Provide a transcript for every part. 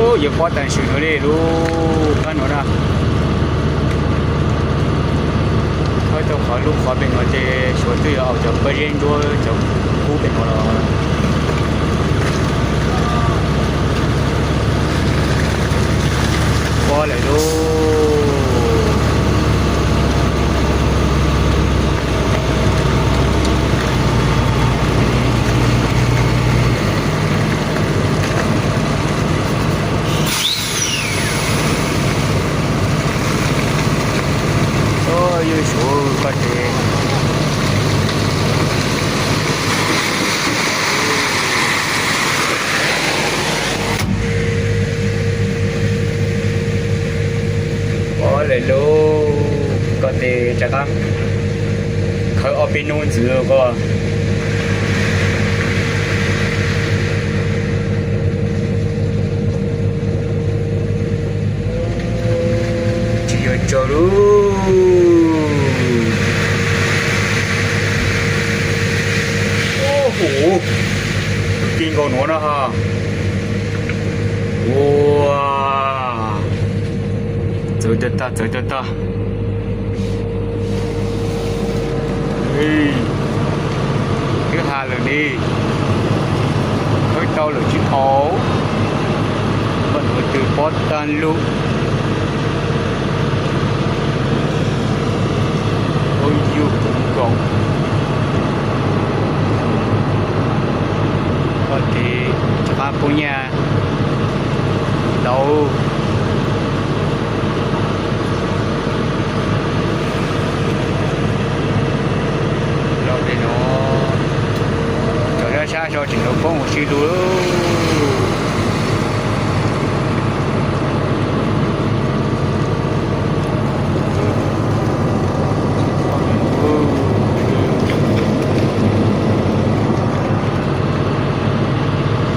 Ub, yuav pob tas sim no li lub kab no na. Khawb tau qhov lub qhov pem no ces suav twb yuav haus cov pob zeb ntsuab cov kub pem no los. Pob lawm lauj. Ub, yus suav koj ces. Pob lawm lauj, koj tes rov qab khawb ob peb hnub ntxiv koj. Tsis yog tsaug lauj. Ub, tus tij nkaus nuav no ha. Ua, txawv tag tag, txawv tag tag. Twb has lawm ni, khawb tau lawm tsis haus. Koj nuav twb pob tag lug. Ua yus nkaus. Koj tes rov qab poob nyaj ntau. Los pem no, cov sab sab so tseem yuav poob huv si lug.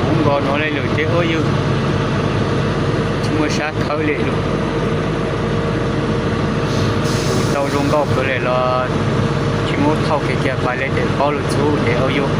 Huv nkaus no le lawm ces ua yus tsis muaj sab khawb li lawm. Tau zoo nkauj kawg li los tsis muab thauj kiag kiag pais li ces paub lug txhub ces ua yus